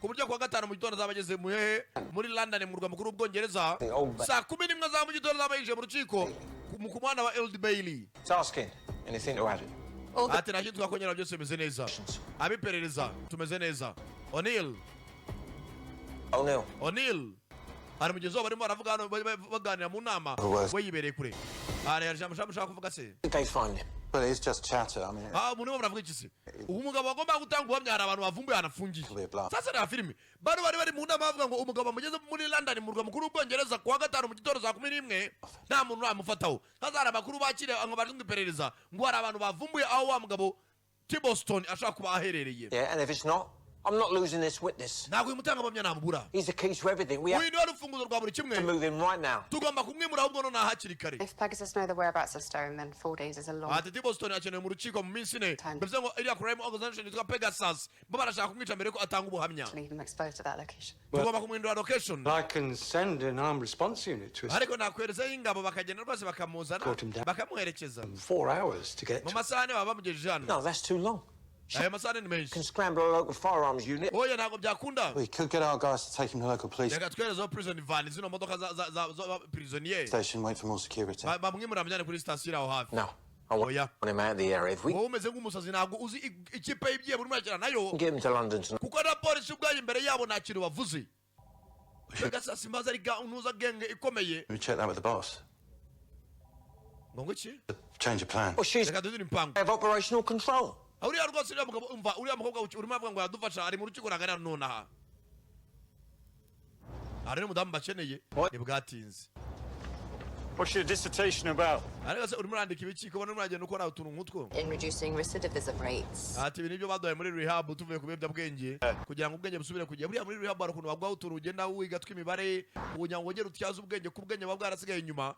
Ku buryo kuwa gatanu mu gitondo azaba ageze mu hehe? Muri London, mu murwa mukuru w'Ubwongereza. Saa 11 za mu gitondo azaba yinjiye mu rukiko ku muhanda wa Old Bailey. Tasking. Anything to add? Ati nta kintu twakongera, byose bimeze neza. Abiperereza tumeze neza. O'Neill. O'Neill. O'Neill hari mugenzi wabo barimo baravuga hano, baganira mu nama, we yibereye kure. Hari ijambo ushaka kuvuga se? Did they find him? But it's just chatter. I mean, Ah, umuntu baravuga iki se? Ubu umugabo agomba gutanga ubuhamya, hari abantu bavumbuye ahantu afungiye. Sasa reba filime, bano bari mu nama bavuga ngo umugabo bamugeze muri London, mu murwa mukuru w'Ubwongereza, kuwa gatanu mu gitondo saa 11, nta muntu uramufataho. Sasa hari amakuru bakiriye ngo bashinzwe iperereza, ngo hari abantu bavumbuye aho wa mugabo Tiboston ashobora kuba aherereye. Yeah, and if it's not, I'm not losing this witness. Ntabwo uyu mutangabuhamya namubura. He's the key to everything. We have Uyu niwe rufunguzo rwa buri kimwe. to move him right now. Tugomba kumwimura ahubwo nonaha hakiri kare. If Pegasus know the whereabouts of Stone, then 4 days is a long Ati Tiboston akenewe mu rukiko mu minsi 4. Bivuze ngo iriya crime organization yitwa Pegasus bo barashaka kumwica mbere ko atanga ubuhamya. to leave him exposed to that location. Tugomba kumuhindura location. I can send an armed response unit to Ariko nakwerezaho ingabo bakagenda rwose bakamuzana, Escort him down. bakamuherekeza. 4 hours to get Mu masaha 4 baba bamugejeje hano. No, that's too long. Ayo masaha 4 ni menshi. Can scramble a local firearms unit. Oya, ntabwo byakunda. We could get our guys to take him to the local police Reka twerezeho prison van, zino modoka za prisonnier station, wait for more security. Bamwimura bamujyane kuri sitasiyo iri aho hafi. No. I want Oya. him out of the area. If we Wowe umeze nk'umusazi, ntabwo uzi ikipe y'ibyiye burimo urakina nayo. can get him to London tonight. Kuko na polisi ubwayo imbere yabo nta kintu bavuze. Pegasus mbaza ari ntuza genge ikomeye. We check that with the boss. Ngo iki? Change of plan. Well, she's Reka duhindure impangu. have operational control. Uriya rwose, uriya mugabo, umva, uriya mukobwa urimo avuga ngo yadufasha ari mu rukiko, ntabwo ari hano nonaha. Hari n'umudamu bakeneye, ntibwatinze. What's your dissertation about? Ariko se urimo urandika ibiki, ko urimo uragenda ukora utuntu nk'utwo? In reducing recidivism rates. Ati ibi nibyo baduhaye muri rehab tuvuye ku biyobyabwenge, kugira ngo ubwenge busubire kujya. Buriya muri rehab hari ukuntu baguha utuntu ugenda wiga tw'imibare kugira ngo wongere utyaze ubwenge, ku bwenge buba bwarasigaye inyuma.